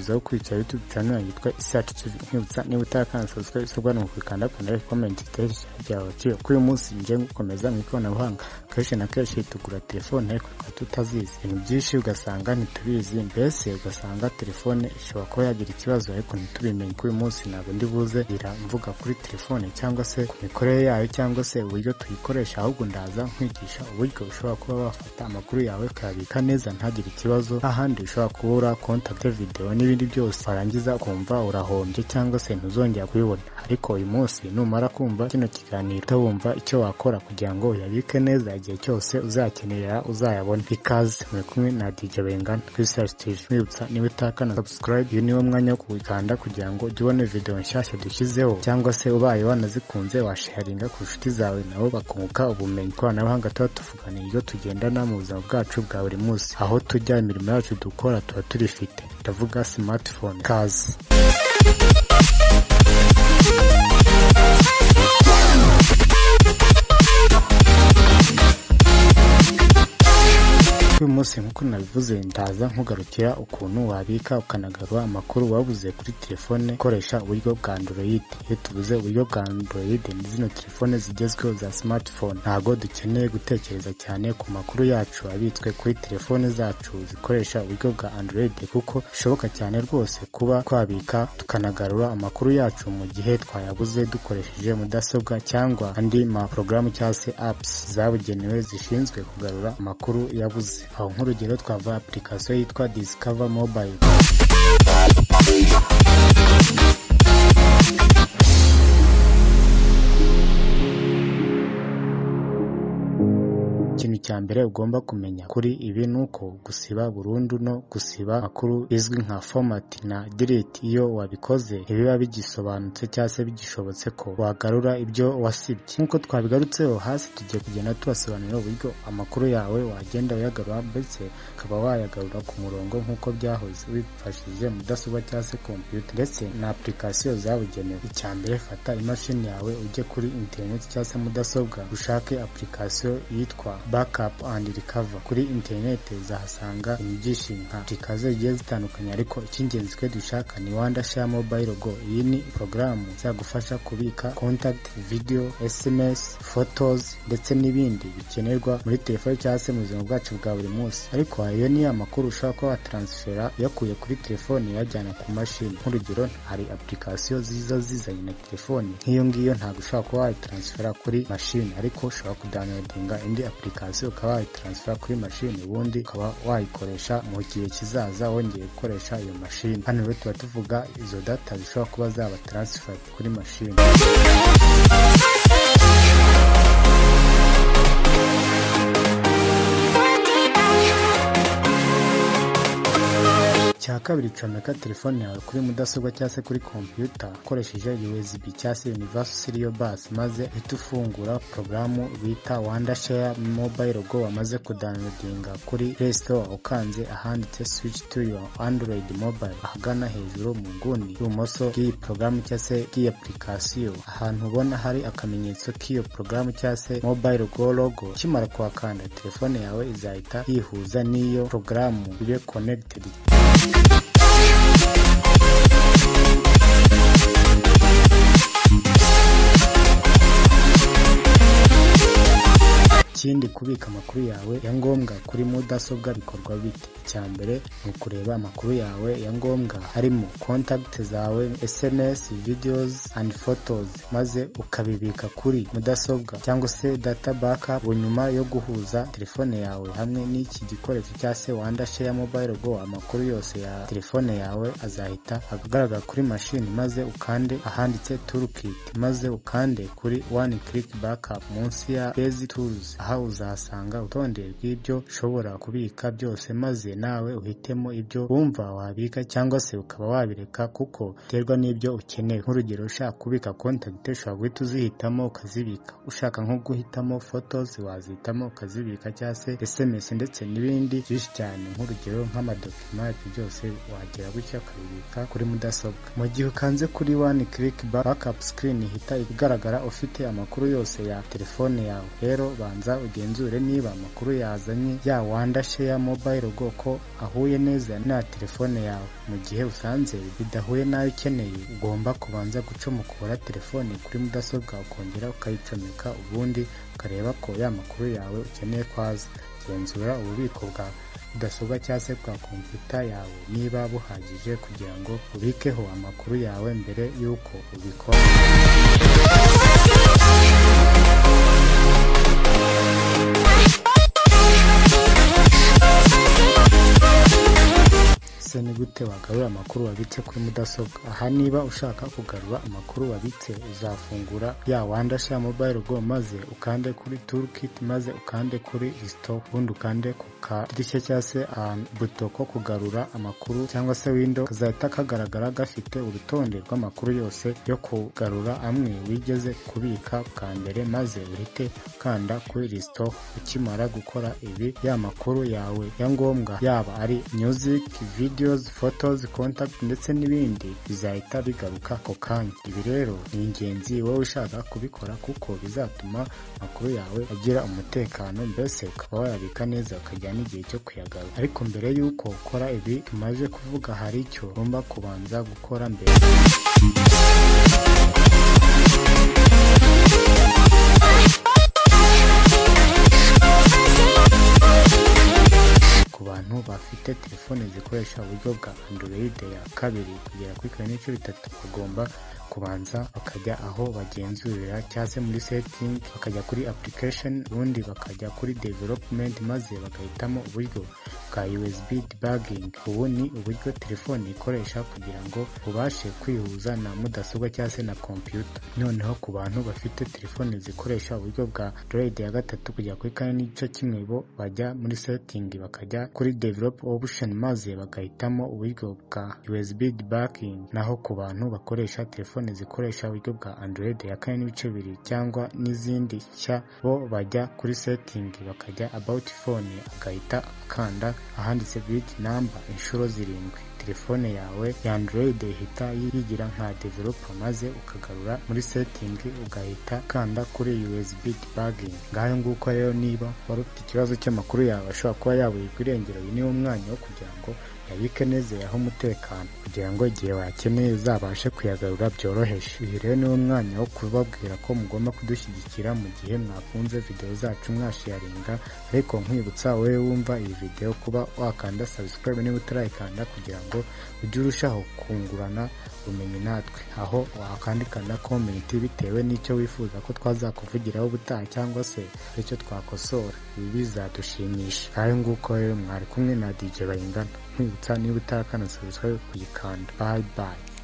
Nkwifuriza gukurikira YouTube channel yitwa Isacu TV. Nkwibutsa, niba utarakanda subscribe, isabwa ni ukuyikanda, kanda like, comment, igitekerezo cyawe cyo. Kuri uyu munsi nje gukomeza mu ikoranabuhanga. Kenshi na kenshi tugura telefone ariko tukaba tutazizi ibintu byinshi, ugasanga ntitubizi, mbese ugasanga telefone ishobora kuba yagira ikibazo ariko ntitubimenye. Kuri uyu munsi ntabwo ndi buze ira mvuga kuri telefone cyangwa se ku mikorere yayo cyangwa se uburyo tuyikoresha, ahubwo ndaza nkwigisha uburyo ushobora kuba wafata amakuru yawe ukayabika neza ntagire ikibazo, ahandi ushobora kubura contact, video n'ibindi byose, warangiza ukumva urahombye cyangwa se ntuzongera kubibona. Ariko uyu munsi numara kumva kino kiganiro utawumva icyo wakora kugira ngo uyabike neza, igihe cyose uzakenera uzayabone. Ikaze, muri kumwe na DJ Bengana kuri Search TV. Nkwibutsa, niba utakana subscribe, uyu niwo mwanya wo kuwikanda kugira ngo ujye ubona video nshyashya dushyizeho, cyangwa se ubaye wanazikunze washaringa ku nshuti zawe nabo bakunguka ubumenyi. Ikoranabuhanga tuba tuvugana iryo tugendana mu buzima bwacu bwa buri munsi, aho tujya, imirimo yacu dukora tuba turifite, ndavuga smartphone. Kaze. Uyu munsi, nk'uko nabivuze, ndaza nkugarukira ukuntu wabika ukanagarura amakuru wabuze kuri telefone ukoresha uburyo bwa Android. Iyo tuvuze uburyo bwa Android, ni zino telefone zigezweho za smartphone. Ntabwo dukeneye gutekereza cyane ku makuru yacu abitswe kuri telefone zacu zikoresha uburyo bwa Android, kuko bishoboka cyane rwose kuba twabika tukanagarura amakuru yacu mu gihe twayabuze dukoresheje mudasobwa cyangwa andi ma porogaramu cyangwa se apps zabugenewe zishinzwe kugarura amakuru yabuze. Aho nk'urugero twavuga application yitwa Discover Mobile. Ikintu cya mbere ugomba kumenya kuri ibi ni uko gusiba burundu no gusiba amakuru bizwi nka format na delete, iyo wabikoze ntibiba bigisobanutse cyangwa se bigishobotse ko wagarura ibyo wasibye. Nk'uko twabigarutseho hasi, tugiye kugenda tubasobanurira uburyo amakuru yawe wagenda uyagarura, ndetse ukaba wayagarura ku murongo nk'uko byahoze, wifashishije mudasobwa cyangwa se computer ndetse na application zabugenewe. Icya mbere, fata imashini yawe ujye kuri internet cyangwa se mudasobwa, ushake application yitwa Backup and Recover. Kuri internet uzahasanga ibintu byinshi nka application zigiye zitandukanye, ariko icy'ingenzi twe dushaka ni Wondershare MobileGo. Iyi ni porogaramu izagufasha kubika contact, video, SMS, photos ndetse n'ibindi bikenerwa muri telefone cyangwa se mu buzima bwacu bwa buri munsi. Ariko iyo ni amakuru ushobora kuba watransfera uyakuye kuri telefone uyajyana ku mashini. Nk'urugero, hari application ziza zizanye na telefone, nk'iyo ngiyo ntabwo ushobora kuba wayitransfera kuri mashini, ariko ushobora kudownloadinga indi application ukaba wayitransfera kuri mashini, ubundi ukaba wayikoresha mu gihe kizaza wongeye gukoresha iyo mashini. Hano rero tuba tuvuga izo data zishobora kuba zaba transferred kuri mashini. Icya kabiri, comeka telefone yawe kuri mudasobwa cyangwa se kuri computer ukoresheje USB cyangwa se Universal Serial Bus, maze uhite ufungura porogaramu bita Wondershare MobileGo wamaze kudownloadinga kuri Play Store, ukanze ahanditse "Switch to your Android mobile" ahagana hejuru mu nguni y'ibumoso bw'iyi porogaramu cyangwa se bw'iyi application, ahantu ubona hari akamenyetso k'iyo porogaramu cyangwa se MobileGo logo. Ukimara kuhakanda, telefone yawe izahita yihuza n'iyo porogaramu, ibe connected. Ikindi, kubika amakuru yawe ya ngombwa kuri mudasobwa bikorwa bite? Icya mbere ni ukureba amakuru yawe ya ngombwa harimo contact zawe, SMS, videos and photos, maze ukabibika kuri mudasobwa cyangwa se data backup. Nyuma yo guhuza telefone yawe hamwe n'iki gikoresho cyangwa se Wondershare MobileGo, amakuru yose ya telefone yawe azahita agaragara kuri mashini, maze ukande ahanditse "Toolkit", maze ukande kuri "One Click Backup" munsi ya Basic Tools. Aha uzahasanga urutonde rw'ibyo ushobora kubika byose, maze nawe uhitemo ibyo wumva wabika cyangwa se ukaba wabireka, kuko biterwa n'ibyo ukeneye. Nk'urugero, ushaka kubika contact ushobora guhita uzihitamo ukazibika, ushaka nko guhitamo photos wazihitamo ukazibika, cyangwa se SMS ndetse n'ibindi byinshi cyane, nk'urugero nk'amadokima, ibyo byose wagera gutya ukabibika kuri mudasobwa. Mu gihe ukanze kuri One Click Backup, screen ihita igaragara ufite amakuru yose ya telefone yawe. Rero banza Banza ugenzure niba amakuru yazanye ya Wondershare Mobile Go ko ahuye neza na telefone yawe. Mu gihe usanze bidahuye n'ayo ukeneye, ugomba kubanza gucomokora telefone kuri mudasobwa ukongera ukayicomeka, ubundi ukareba ko ya makuru yawe ukeneye ko aza. Genzura ububiko bwa mudasobwa cyangwa se bwa kompiyuta yawe niba buhagije kugira ngo ubikeho amakuru yawe mbere y'uko ubikora. Ese ni gute wagarura amakuru wabitse kuri mudasobwa? Aha niba ushaka kugarura amakuru wabitse, uzafungura ya Wondershare Mobile Go maze ukande kuri Toolkit, maze ukande kuri Restore, ubundi ukande ku kadirishya cyangwa se buto ko kugarura amakuru cyangwa se window, kazahita kagaragara gafite urutonde rw'amakuru yose yo kugarura amwe wigeze kubika bwa mbere, maze uhite ukanda kuri Restore. Ukimara gukora ibi, ya makuru yawe ya ngombwa yaba ari music, videos, photos, contact ndetse n'ibindi bizahita bigaruka ako kanya. Ibi rero ni ingenzi wowe ushaka kubikora kuko bizatuma amakuru yawe agira umutekano, mbese ukaba wayabika neza ukajya n'igihe cyo kuyagarura. Ariko mbere y'uko ukora ibi tumaze kuvuga, hari icyo ugomba kubanza gukora mbere. Ku bantu bafite telefone zikoresha uburyo bwa Android ya 2 kugera kuri 2.3, bagomba kubanza bakajya aho bagenzurira cyangwa se muri setting, bakajya kuri application, ubundi bakajya kuri development, maze bagahitamo uburyo bwa USB debugging. Ubu ni uburyo telefone ikoresha kugira ngo ubashe kwihuza na mudasobwa cyangwa se na computer. Noneho ku bantu bafite telefone zikoresha uburyo bwa Android ya 3 kugera kuri 4.1, bo bajya muri setting, bakajya kuri develop option, maze bagahitamo uburyo bwa USB debugging. Naho ku bantu bakoresha telefone zikoresha uburyo bwa Android ya 4.2 cyangwa n'izindi nshya, bo bajya kuri setting, bakajya about phone, agahita akanda ahanditse build number inshuro 7. Telefone yawe ya Android ihita yigira nka developer, maze ukagarura muri setting ugahita kanda kuri USB debugging. Ngayo nguko rero, niba wari ufite ikibazo cy'amakuru yawe ashobora kuba yaburirwa irengero, uyu niwo mwanya wo kugira ngo yabike neza, yahe umutekano kugira ngo igihe wayakeneye uzabashe kuyagarura byoroheje. Uyu rero niwo mwanya wo kubabwira ko mugomba kudushyigikira mu gihe mwakunze video zacu, mwasharinga. Ariko nkwibutsa wowe wumva iyi video kuba wakanda subscribe niba utarayikanda, kugira ngo ujye urushaho kungurana ubumenyi natwe, aho wakandika na comment bitewe n'icyo wifuza ko twazakuvugiraho ubutaha cyangwa se icyo twakosora. Ibi bizadushimisha. Ngayo nguko rero, mwari kumwe na DJ Bayingana. Nkwibutsa niba utarakanda subscribe kuyikanda. Bye bye.